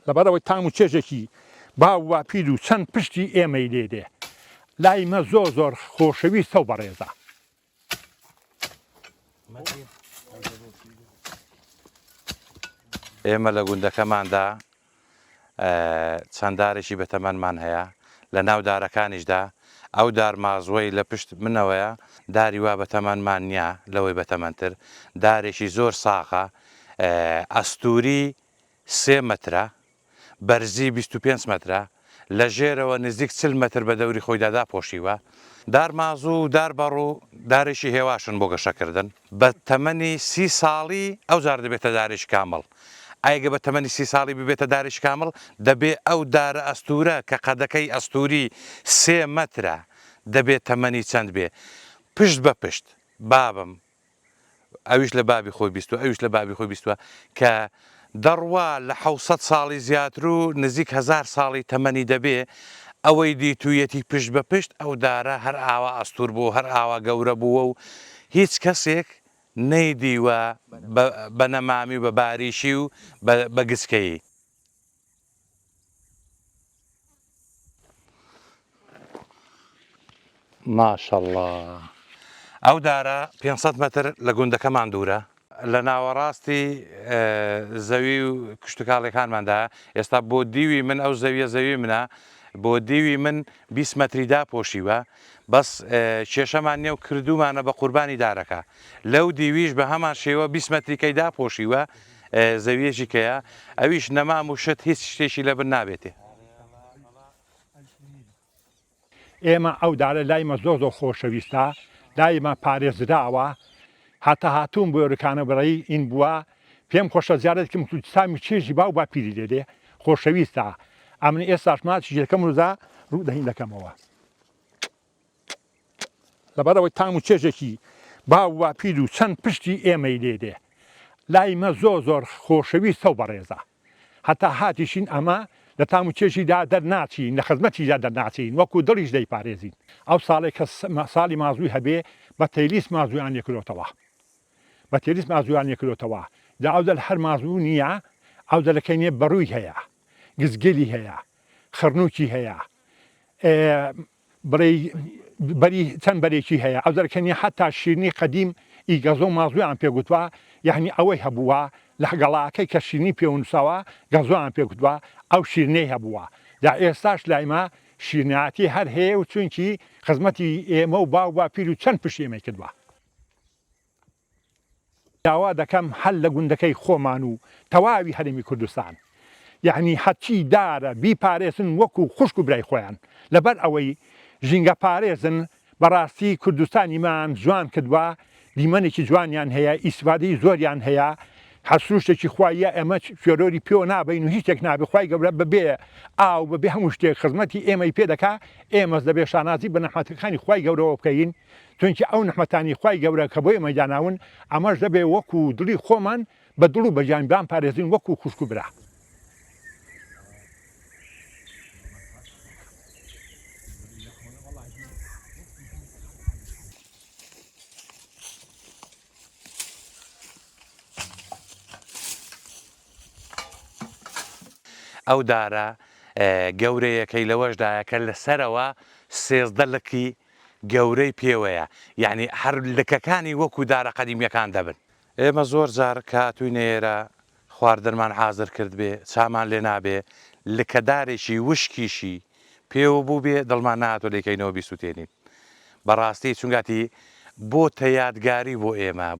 لەبەرئەوەی تام و چێژێکی باو و باپیر و چەند پشتی ئێمەی لێ دێ لای مە زۆر زۆر خۆشەویستە و بەڕێزە. ئێمە لە گوندەکەماندا چەند دارێکی بەتەمەنمان هەیە، لە ناو دارەکانیشدا ئەو دار مازوەی لە پشت منەوەیە داری وا بەتەمەنمان نیە لەوەی بەتەمەنتر، دارێکی زۆر ساغە ئەستووری سێ مەترە، بەرزی 25 مەترە، لە ژێرەوە نزیک 40 مەتر بە دەوری خۆیدا داپۆشیوە. دار مازوو و دار بەڕوو دارێکی هێواشن بۆ گەشەکردن، بە تەمەنی سی ساڵی ئەوجار دەبێتە دارێکی کامڵ. ئەگەر بە تەمەنی سی ساڵی ببێتە دارێکی کامڵ، دەبێ ئەو دارە ئەستوورە کە قەدەکەی ئەستووری سێ مەترە، دەبێ تەمەنی چەند بێ؟ پشت بە پشت بابم ئەویش لە بابی خۆی بیستوە ئەویش لە بابی خۆی بیستوە کە دەڕوا لە حەوسەد ساڵی زیاتر و نزیک هەزار ساڵی تەمەنی دەبێ ئەوەی دیتوویەتی پشت بە پشت ئەو دارە هەر ئاوا ئەستوور بووە و هەر ئاوا گەورە بووە و هیچ کەسێک نەیدیوە بە نەمامی و بە باریکی و بە گچکەیی. ماشااللە. ئەو دارە 500 مەتر لە گوندەکەمان دوورە. لە ناوەڕاستی زەوی و کشتوکاڵیەکانماندایە، ئێستا بۆ دیوی من ئەو زەویە زەوی منە، بۆ دیوی من 20 مەتری داپۆشیوە، بەس کێشەمان نیە و کردوومانە بە قوربانی دارەکە، لەو دیویش بە هەمان شێوە 20 مەتریکەی داپۆشیوە، زەویەکی کەیە ئەویش نەمام و شت هیچ شتێکی لەبن نابێتێ. ئێمە ئەو دارە لای مە زۆر زۆر خۆشەویستە لای مە پارێزراوە هەتا هاتووم بۆ رکانە بڕی ئین بووە پێم خۆشە زیارەت کەم تامی چێژی باو باپیری لێ دێ خۆشەویستە ئەمن ئێستاش ماچی دەکەم و ڕوو دەهین دەکەمەوە. لەبەرئەوەی تام و چێژێکی باو و باپیر و چەند پشتی ئێمەی لێ دێ لای مە زۆر زۆر خۆشەویستە و بەڕێزە هەتا هاتیشین ئەمە لە تام و چێژیدا دەرناچین لە خزمەتیشدا دەرناچین وەکو دڵیش دەیپارێزین ئەو ساڵێک کە ساڵی مازووی هەبێ بە تەیلیس مازوویان لێ کرۆتەوە بە تێلیس مازوویان لێ کرۆتەوە جا ئەو دەل هەر مازوو نییە ئەو دەلەکەی نیە بەڕووی هەیە گزگلی هەیە خڕنووکی هەیە بڵێی بەری چەند بەرێکی هەیە ئەو دەرکەنیە حەتا شیرنی قەدیم ی گەزۆ مازویان پێ گوتوە یەعنی ئەوەی هەبووە لە گەڵاکەی کە شیرنی پێوە نوساوە گەزۆیان پێ گوتوە ئەو شیرنەی هەبووە جا ئێستاش لایمە شیرناتی هەر هەیە و چونکی خزمەتی ئێمە و باو باپیر و چەند پشتی ئێمەی کردوە. داوا دەکەم هەر لە گوندەکەی خۆمان و تەواوی هەرێمی کوردستان یەعنی هەرچی دارە بیپارێزن وەکو خوشک و برای خۆیان لەبەر ئەوەی ژینگە پارێزن بەڕاستی کوردستانی مان جوان کردوە دیمەنێکی جوانیان هەیە ئیسفادەی زۆریان هەیە هەر سروشتێکی خواییە ئێمە تێرۆری پێوە نابەین و هیچ شتێک نابێ خوای گەورە بەبێ ئاو بەبێ هەموو شتێک خزمەتی ئێمەی پێ دەکا ئێمەش دەبێ شانازی بە نەحمەتەکانی خوای گەورەوە بکەین چونکی ئەو نەحمەتانەی خوای گەورە کە بۆ ئێمەی داناون ئەمەش دەبێ وەکو دڵی خۆمان بە دڵ و بە گیان بیانپارێزین وەکو خوشک و برا. ئەو دارە گەورەیەکەی لەوەشدایە کە لەسەرەوە 13 لقی گەورەی پێوەیە یانی هەر لکەکانی وەکو دارە قەدیمیەکان دەبن. ئێمە زۆر جار کە هاتوینە ئێرە خواردنمان حازر کردبێ چامان لێ نابێ لکە دارێکی وشکیشی پێوە بووبێ دڵمان نەهاتوە لێی کەینەوە بیسوتێنین بەڕاستی چونگاتی بۆتە یادگاری بۆ ئێمە.